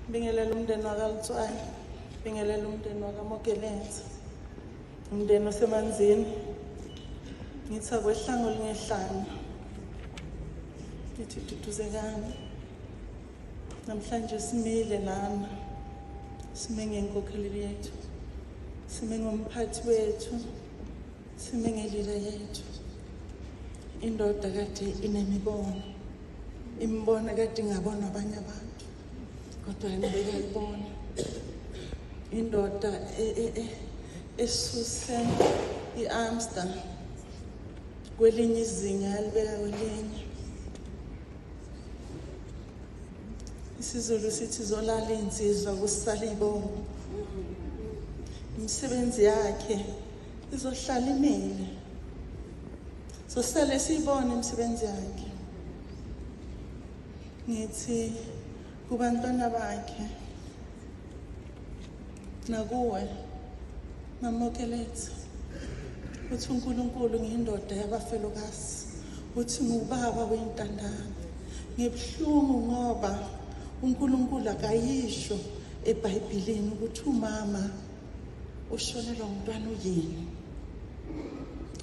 Bingelela umndeni wakaLutswayi, bingelela umndeni wakaMogeletsa, umndeni osemanzini. Ngithi akwehlanga olingehlanga. Ngithi duduzekani. Namhlanje simile lana. Sime ngenkokhelo yethu. Sime ngomphathi wethu. Sime ngelila yethu. Indoda kade inemibono. Imibono kade ingabonwa abanye abantu. Kodwa yena bekayibona. Indoda e, e, e, esuse i-Amsterdam kwelinye izinga yalibeka kwelinye. IsiZulu sithi zolala insizwa kusala ibongo. Imisebenzi yakhe izohlala imile. Sosale siyibone imisebenzi yakhe. Ngithi kubantwana bakhe nakuwe mamokelethe uthi uNkulunkulu ngiyindoda yabafelokazi uthi ngubaba wentandane ngibuhlungu ngoba uNkulunkulu akayisho eBhayibhelini ukuthi umama ushonelwa umntwana uyini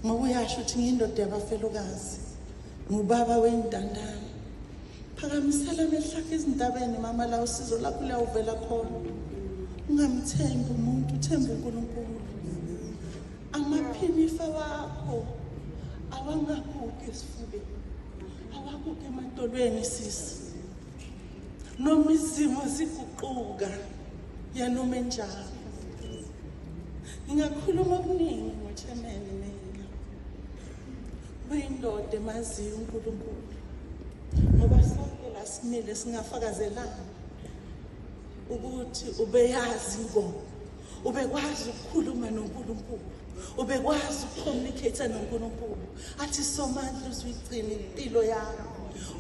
ngoba uyasho ukuthi ngiyindoda yabafelokazi ngubaba wentandane Phakamisela amehlo akho ezintabeni mama la usizo lakho liyawuvela khona. Ungamthembi umuntu, uthembe uNkulunkulu. Amaphinifa wakho awangagugi esifubeni, awagugi emadolweni sisi. Noma izimo ziguquka yena ume njalo. Ngingakhuluma okuningi ngochairman mina. Uyindoda emaziyo uNkulunkulu. Ngoba sonke la simile singafakazelana ukuthi ubeyazi ingoma. Ubekwazi ukukhuluma noNkulunkulu. Ubekwazi ukucommunicate noNkulunkulu. Athi somandla uzuyigcina impilo yami.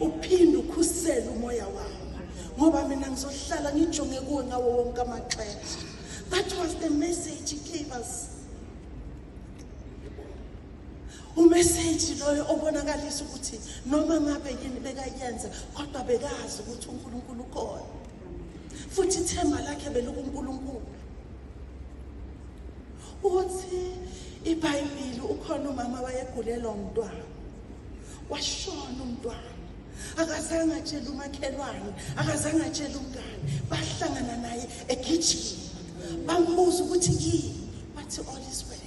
Uphinde ukhusele umoya wami. Ngoba mina ngizohlala ngijonge kuwe ngawo wonke amaxesha. That was the message he gave us. Umeseji loyo obonakalisa ukuthi noma ngabe yini bekayenza kodwa bekazi ukuthi uNkulunkulu ukhona. Futhi ithemba lakhe belikuNkulunkulu. Uthi iBhayibheli ukhona umama wayegulelwa umntwana. Washona umntwana. Akazange atshele umakhelwane, akazange atshele umngane. Bahlangana naye egijima. Bambuza ukuthi yini? Wathi all is well.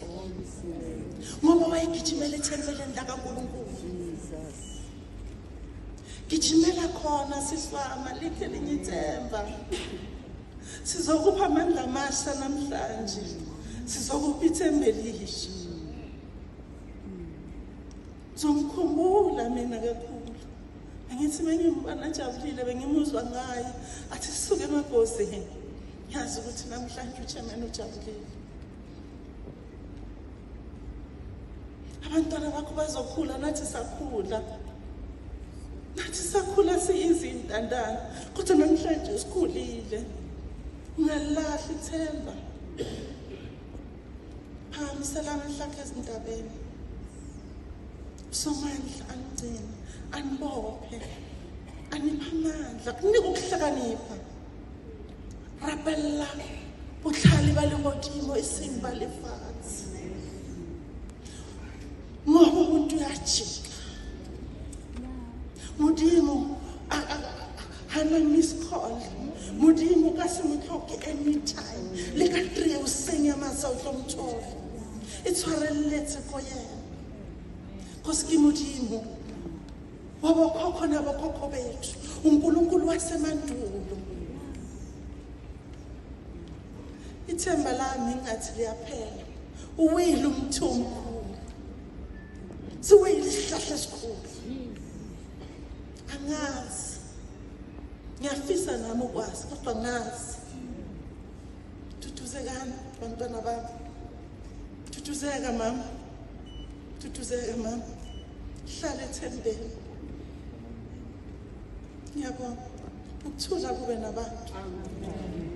Ngoba wayegijimela ethempelini lakaNkulunkulu. Gijimela khona siswama likhe elinye ithemba. Sizokupha amandla amasha namhlanje. Sizokupha ithemba elisha. Ngizomkhumbula mina kakhulu. Angithi bengimbona ajabulile bengimuzwa ngaye athi sisuke emagozini. Ngiyazi ukuthi namhlanje uchairman ujabulile. Abantwana bakho bazokhula nathi sakhula. Nathi sakhula siyizintandane kodwa namhlanje sikhulile. Ungalahli ithemba. Phakamisela amehlo akho ezintabeni. Somandla anigcine, anibophe, aniphe amandla, kunike ukuhlakanipha. Rapella botlhale ba legodimo e seng ba lefatshe. Ngoba umuntu uyajika. Modimo hana miss call. Modimo ka se mo tlhoke anytime. Le ka 3 hoseng ya masa o tlo mothola. E tshwareletse ko yena. Cause ke Modimo wabokhokho nabokhokho bethu. uNkulunkulu wasemandulo. Ithemba lami ngathi liyaphela. Uwile umthi omkhulu. Siwile isihlahla esikhulu. Angazi. Ngiyafisa nami ukwazi kodwa ngazi. Duduzekani bantwana bami. Duduzeka mama. Duduzeka mama. Hlala ethembeni. Ngiyabonga. Ukuthula kube nabantu. Amen.